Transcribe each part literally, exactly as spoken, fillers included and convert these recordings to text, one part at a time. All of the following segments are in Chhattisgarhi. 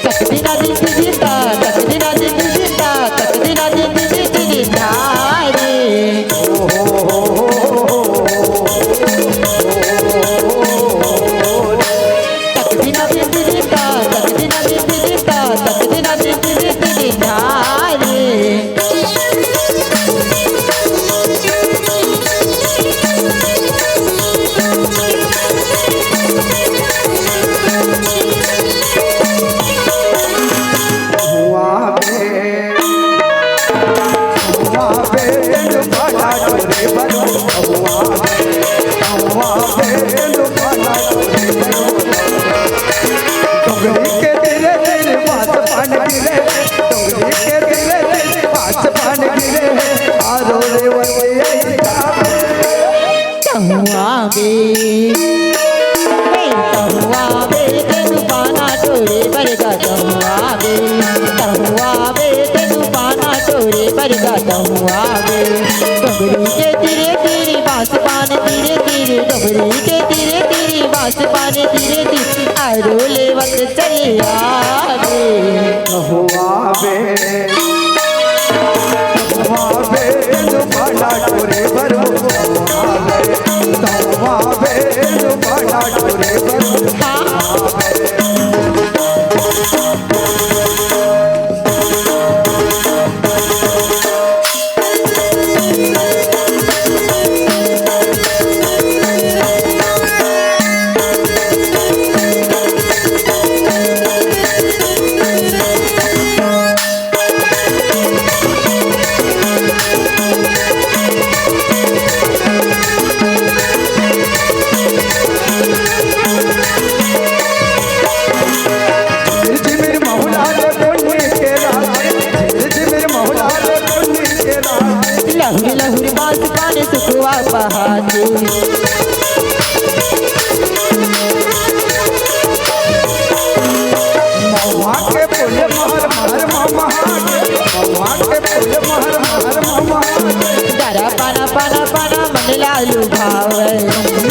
तक दिना दिन दिन ता, तक दिना दिन दिन ता, तक दिना दिन दिन दिन ता रे। तक दिना दिन दिन ता, तक दिना दिन दिन ता, तक दिना दिन दिन दिन ता रे। हुआ बे, हुआ बे, तेनु पाला टोरे बर, हुआ बे, हुआ बे, तेनु पाला टोरे बर। डोंगरी के तीरे तीरे बांस पान गिरे, डोंगरी के तीरे तीरे बांस पान गिरे, आरो रे वैया। तहुआ बे, हे तहुआ बे, तेनु पाना टोरे बर गा तहुआ बे, तहुआ बे, तेनु पाना टोरे बर गा तहुआ बे। डोंगरी के तीरे तीरे बांस पान तीरे तीरे, डोंगरी के तीरे तीरे बांस पान तीरे तीरे, आरो लेवत चले आबे। तहुआ बे, तहुआ बे, तेनु पाला टोरे बर, तहुआ बे, तहुआ बे, तेनु पाला टोरे बर। हाँ। झिमिर महुला रे पुन्नी के रात, झिमिर महुला रे पुन्नी के रात। लहुरी लहुरी बांस पाने सुखवा पहाती। महुआ के फूल महर महर महुआ के, महुआ के फूल महर महर महुआ के। डरा पाना पाना पाना मन लालू भावे।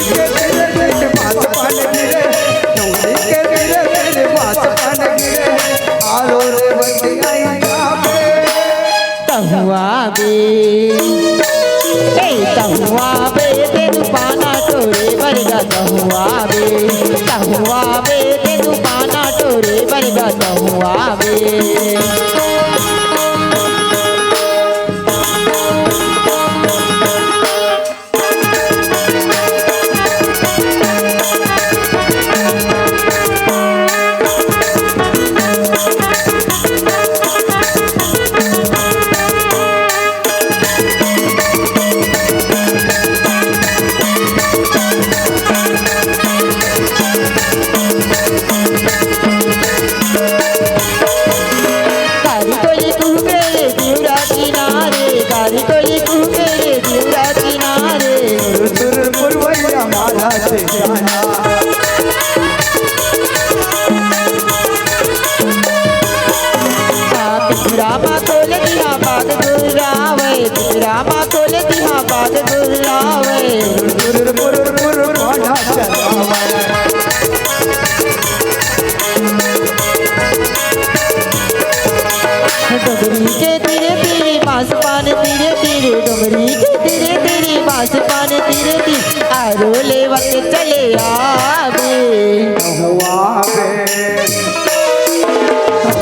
के तेरे तेरे बांस पान गिरे, डोंगरी के तेरे तेरे बांस पान गिरे, आलो रे बंदी आई जावे। तहुआ बे, ए तहुआ बे, तेनु पाना टोरे बर गा तहुआ बे, तहुआ बे, तेनु पाना टोरे बर गा तहुआ बे। कारी कोली कुहके रे तिवरा किनारे, कारी कोली कुहके रे तिवरा किनारे। तुर तुर पुरवैया माला से गाना। आ, पिंजरा मा खोल दिहा बाग गुर्रावे, पिंजरा मा खोल दिहा बाग गुर्रावे। तुर तुर पुर पुर माला चलावे। डोंगरी के तीरे तीरे बांस पान तीरे तीरे, डोंगरी के तीरे तीरे बांस पान तीरे तीरे, आरो लेवत चले आबे। हुआ बे,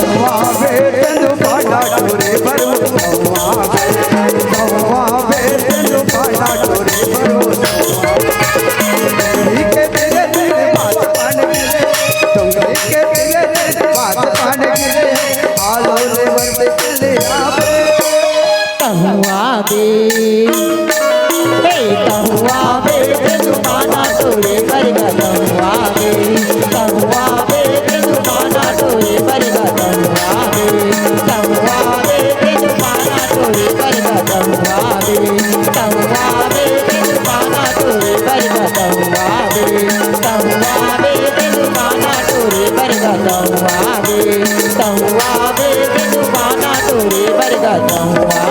हुआ बे, तेनु पाला टोरे बर, हुआ बे, हुआ बे, तेनु पाला टोरे बर। डोंगरी के तीरे तीरे बांस पान गिरे, डोंगरी के तीरे तीरे बांस पान गिरे, आलो रे बंदी चले आबे। तहुआ बे, हे तहुआ बे, तेनु पाना टोरे बर गा तहुआ बे, तहुआ बे, तेनु पाना टोरे बर गा तहुआ बे, तहुआ बे, तेनु पाना टोरे बर गा तहुआ बे। तहुआ दे, तहुआ दे, जजुबाना तोरे बरगा तहुआ